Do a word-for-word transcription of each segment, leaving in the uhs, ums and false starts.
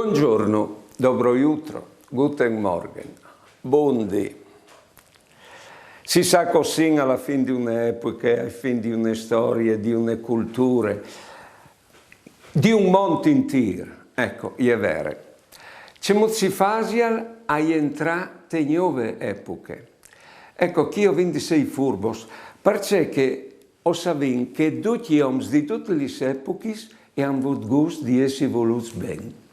Bongiorno, dobro jutro, guten Morgen, bundì. Si sa, cussì, a la fin di une epoche, a la fin di une storie, di une culture, di un mont intîr, eco, e je vere. Cemût si fasial a jentrâ te gnove epoche? Eco, chi o vin di sei furbos, parcè che o savìn che ducj i oms di dutis lis epochis a àn vût gust di jessi volûts ben.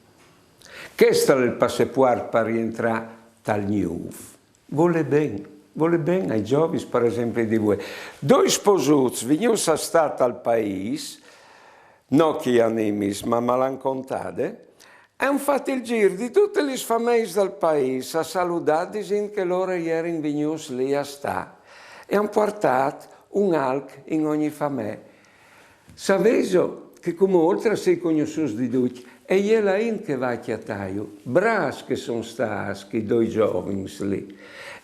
Chest al è il passepuart par jentrâ tal gnûf. Volê ben, volê ben ai zovins, par esempli, di vuê. Doi sposûts vignûts a stâ tal paîs, no chi animis, ma me àn contade, a àn fat il zîr di dutis lis fameis dal paîs a saludâ, disint che lôr a jerin vignûts li a stâ, e a àn puartât un alc in ogni famee. Savêso che cumò, oltri a sei cognossûts di ducj, e je la int che e va a cjatâju? Brâfs che a son stâts chei doi zovins li,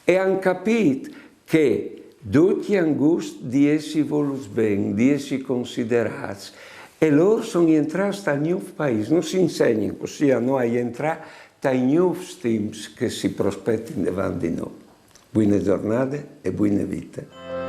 e a àn capît che ducj a àn gust di jessi volûts ben, di jessi considerâts, e lôr a son jentrâts tal gnûf paîs. Nus insegnin cussì a nô a jentrâ tai gnûfs timps che si prospetin devant di nô. Buine zornade e buine vite.